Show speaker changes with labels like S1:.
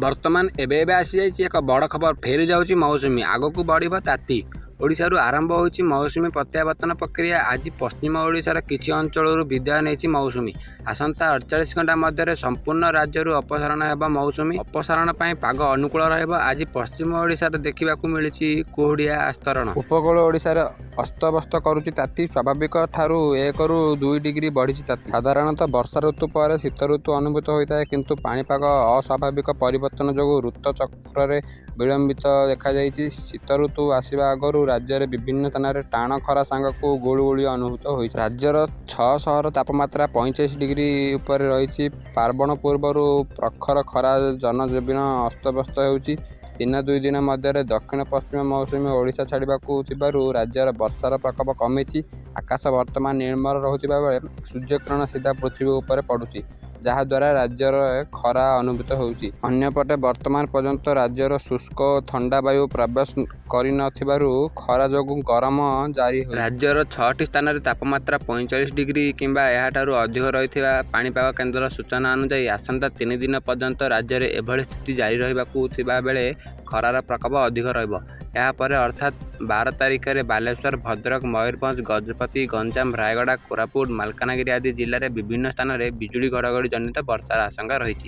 S1: ବର୍ତ୍ତମାନ ଏବେ ଏବେ ଆସିଯାଇଛି ଏକ ବଡ଼ ଖବର। ଫେରିଯାଉଛି ମୌସୁମୀ, ଆଗକୁ ବଢ଼ିବ ତାତି। ଓଡ଼ିଶାରୁ ଆରମ୍ଭ ହୋଇଛି ମୌସୁମୀ ପ୍ରତ୍ୟାବର୍ତ୍ତନ ପ୍ରକ୍ରିୟା। ଆଜି ପଶ୍ଚିମ ଓଡ଼ିଶାର କିଛି ଅଞ୍ଚଳରୁ ବିଦାୟ ନେଇଛି ମୌସୁମୀ। ଆସନ୍ତା 48 ଘଣ୍ଟା ମଧ୍ୟରେ ସମ୍ପୂର୍ଣ୍ଣ ରାଜ୍ୟରୁ ଅପସାରଣ ହେବ ମୌସୁମୀ। ଅପସାରଣ ପାଇଁ ପାଗ ଅନୁକୂଳ ରହିବ। ଆଜି ପଶ୍ଚିମ ଓଡ଼ିଶାରେ ଦେଖିବାକୁ ମିଳିଛି କୁହୁଡ଼ିଆ ଆସ୍ତରଣ। ଉପକୂଳ ଓଡ଼ିଶାରେ ଅସ୍ତବ୍ୟସ୍ତ କରୁଛି ତାତି। ସ୍ୱାଭାବିକ ଠାରୁ 1ରୁ 2 ଡିଗ୍ରୀ ବଢ଼ିଛି ତାତି। ସାଧାରଣତଃ ବର୍ଷା ଋତୁ ପରେ ଶୀତ ଋତୁ ଅନୁଭୂତ ହୋଇଥାଏ। କିନ୍ତୁ ପାଣିପାଗ ଅସ୍ୱାଭାବିକ ପରିବର୍ତ୍ତନ ଯୋଗୁଁ ଋତୁ ଚକ୍ରରେ ବିଳମ୍ବ ଦେଖାଦେଇଛି। ଶୀତଋତୁ ଆସିବା ଆଗରୁ ରାଜ୍ୟର ବିଭିନ୍ନ ସ୍ଥାନରେ ଟାଣ ଖରା ସାଙ୍ଗକୁ ଗୁଳୁଗୁଳି ଅନୁଭୂତ ହୋଇଛି। ରାଜ୍ୟର 6 ସହରର ତାପମାତ୍ରା 45 ଡିଗ୍ରୀ ଉପରେ ରହିଛି। ପାର୍ବଣ ପୂର୍ବରୁ ପ୍ରଖର ଖରା ଜନଜୀବନ ଅସ୍ତବ୍ୟସ୍ତ ହେଉଛି। ଦିନ ଦୁଇ ଦିନ ମଧ୍ୟରେ ଦକ୍ଷିଣ ପଶ୍ଚିମ ମୌସୁମୀ ଓଡ଼ିଶା ଛାଡ଼ିବାକୁ ଥିବାରୁ ରାଜ୍ୟରେ ବର୍ଷାର ପ୍ରକୋପ କମିଛି। ଆକାଶ ବର୍ତ୍ତମାନ ନିର୍ମଳ ରହୁଥିବା ବେଳେ ସୂର୍ଯ୍ୟକିରଣ ସିଧା ପୃଥିବୀ ଉପରେ ପଡୁଛି। ଯାହାଦ୍ୱାରା ରାଜ୍ୟରେ ଖରା ଅନୁଭୂତ ହେଉଛି। ଅନ୍ୟପଟେ ବର୍ତ୍ତମାନ ପର୍ଯ୍ୟନ୍ତ ରାଜ୍ୟରେ ଶୁଷ୍କ ଓ ଥଣ୍ଡା ବାୟୁ ପ୍ରବେଶ କରିନଥିବାରୁ ଖରା ଯୋଗୁଁ ଗରମ ଜାରି। ରାଜ୍ୟର 6ଟି ସ୍ଥାନରେ ତାପମାତ୍ରା 45 ଡିଗ୍ରୀ କିମ୍ବା ଏହାଠାରୁ ଅଧିକ ରହିଥିବା ପାଣିପାଗ କେନ୍ଦ୍ରର ସୂଚନା ଅନୁଯାୟୀ, ଆସନ୍ତା 3 ଦିନ ପର୍ଯ୍ୟନ୍ତ ରାଜ୍ୟରେ ଏଭଳି ସ୍ଥିତି ଜାରି ରହିବାକୁ ଥିବା ବେଳେ ଖରାର ପ୍ରକୋପ ଅଧିକ ରହିବ। ଏହାପରେ ଅର୍ଥାତ୍ 12 ତାରିଖରେ ବାଲେଶ୍ୱର, ଭଦ୍ରକ, ମୟୂରଭଞ୍ଜ, ଗଜପତି, ଗଞ୍ଜାମ, ରାୟଗଡ଼ା, କୋରାପୁଟ, ମାଲକାନଗିରି ଆଦି ଜିଲ୍ଲାର ବିଭିନ୍ନ ସ୍ଥାନରେ ବିଜୁଳି ଘଡ଼ଘଡ଼ି ଜନିତ ବର୍ଷାର ଆଶଙ୍କା ରହିଛି।